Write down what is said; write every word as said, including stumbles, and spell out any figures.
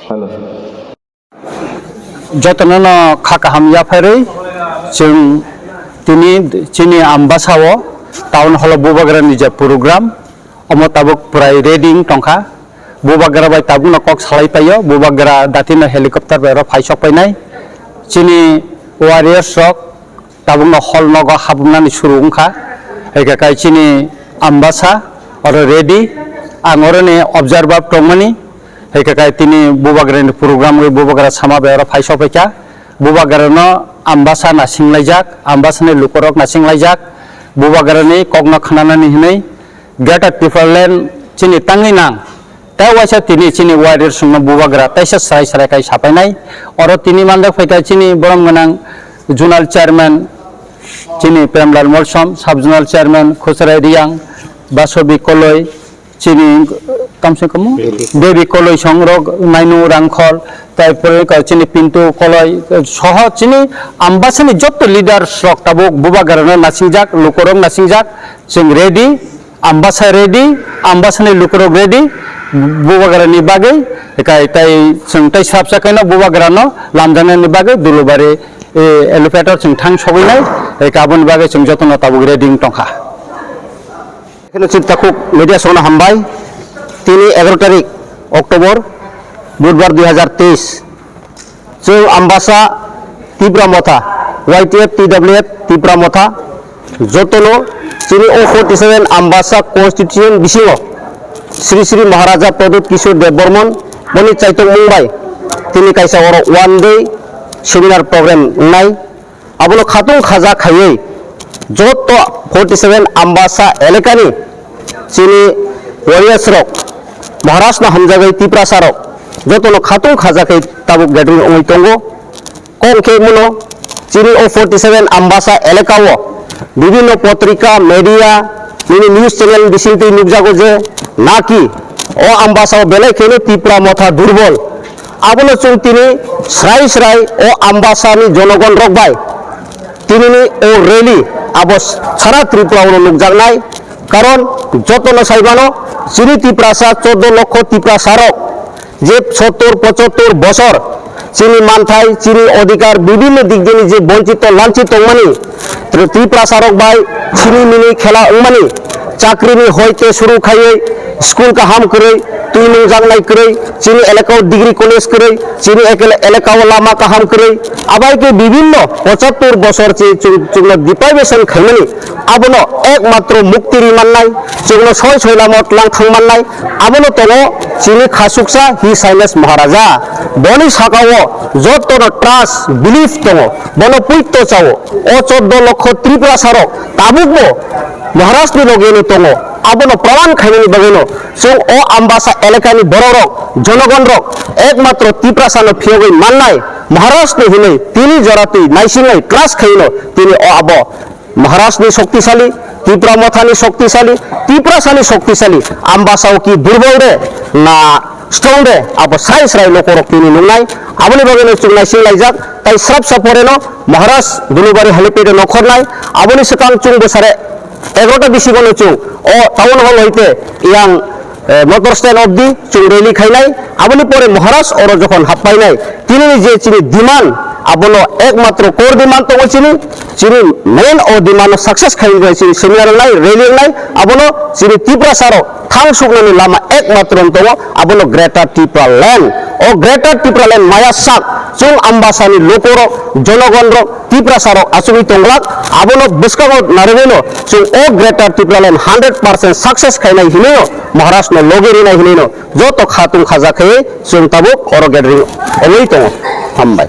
Hello. Jotono no kha kaham yapharwi chwng tini chini Ambasa o town hall o Bubagra ni je program, omo tabuk pwrai ready wng tongkha. Bubagra bai tabuk no kok salai paio, Bubagra dati no helicopter bai oro phai sok painai. Chini warriors rok tabuk no hall nogo habumnani suru wngkha. Hai khe kai chini Ambasa oro ready, ang oro ni observer tongmani. Hai khe kai tini Bubagra ni program wi Bubagra sama bai oro phai sok paikha. Bubagra no Ambasa nasing laijak, Ambasa ni lukurok nasing laijak, Bubagra ni kok no khnanani hinwi Greater Tipraland chini tangwi nang. Tei waisa tini chini warrior songno Bubagra teisa srai srai kai sapainai. Oro tini manjak phaikha chini borom gwnang zonal chairman, chini Premlal Molsom, sub zonal chairman Khosrai Riang, Basobi Koloi, chini tamse kamu Baby Koloi songrok, Nainu Rangkhol, tai pore ka chini Pintu Koloi, soho chini Ambasani jotto leaders rok tabuk Bubagrano nasingjak, lukurok nasingjak, chwng ready. Ambasa ready, Ambasani lukurok ready, Bubagrani bagwi, kai tai chwng tai swrapsa kaino Bubagrano lamjaknani bagwi Dulubari, eh, elevator chwng thang sogwinai, eh, aboni bagwi chwng jotono tabuk ready wng tongkha. Ekheno chini takhuk media songno hambai, tini egaroh tarik October, Budbar dui hazar teis. Chwng Ambasa Tipra Motha, Y T F, T W F, Tipra Motha, jotono chini o forty seven Ambasa constitution bisingo Sri Sri Maharaja Pradyut Kishore Dev Barman boni chaitokmung bai tini kaisa oro one day seminar program wngnai. Abono khatung khaja khaiwi joto forty seven Ambasa elekani chini warriors rok, Maharaj no hamjagwi Tiprasa rok jotono khatung khaja khai tabuk gathering wngwi tongo. Kok khe muno chini o forty seven Ambasa elaka o bibhinno potrika, media, nini news channel bisingtwi nukjago je naki o Ambasa o belai kheno Tipra Motha durbol. Abono chwng tini srai srai o Ambasani jonogon rok bai tinini o rally abo sara Tripura o nukjaknai. Karon jotono saimano chini Tiprasa chordo lokho Tiprasa rok je sottor pochottor bosor chini manthai, chini odhikar bibhinno dik dini je bonchito lanchit tongmani, Tri-, Tiprasa rok bai chini mini khela wngmani, chakrini hoite suru khaiwi school kaham kwrwi, twi nungjaknai kwrwi, chini elaka o degree college kwrwi, chini ekel-, elaka o lama kaham kwrwi, abai khe bibhinno pochottor bosor chi chung-, chwngno deprivation khaimani, abono ekmatro mukti ri mannai, chwngno soi soi lama o tlang thang mannai, abono tongo chini khasuksa His Highness Maharaja. Boni saka-o jotono trust, belief tongo, bono puito chao. O chordo lokho Tiprasa rok tabukbo Maharaj ni loge no tongo, abono praman khainani bagwi no chwng o Ambasa elakani borok rok, jonogon rok ekmatro Tiprasa no phiyogwi mannai Maharaj ni hinwi tini jora twi naisingwi trust khaino tini o abo Maharaj ni shoktisali, Tipra Motha ni shoktisali, Tiprasa ni shoktisali, Ambasa o ki durbol de na strong de, abo sai srai lokorok tini nungnai. Aboni bagwi no chwng naising laijak, tai srap sa pore no Maharaj Dulubari helipad o nokhornai. Aboni swkang chwng bwsare egarota bisi bono chwng o town hall hoite yang, eh, motor stand obdi chwng rally khainai. Aboni pore Maharaj oro jokhon happainai, tini je chini demand, abono ekmatro core demand tongo chini, chini main o demand no success khainai chini seminar wngnai, rally wngnai, abono chini Tiprasa rok thang suknani lama ekmatro tongo, abono Greater Tipraland. O Greater Tipraland maya sak chwng Ambasani lokorok, jonogonrok, Tiprasarok achugwi tonglak, abono bwskango narwgwino chwng o Greater Tipraland hundred percent success khainai hinwino Maharajno logi rinai hinwino joto khatung khaja khaiwi chwng tabuk oro gathering wngwi tongo. Hambai.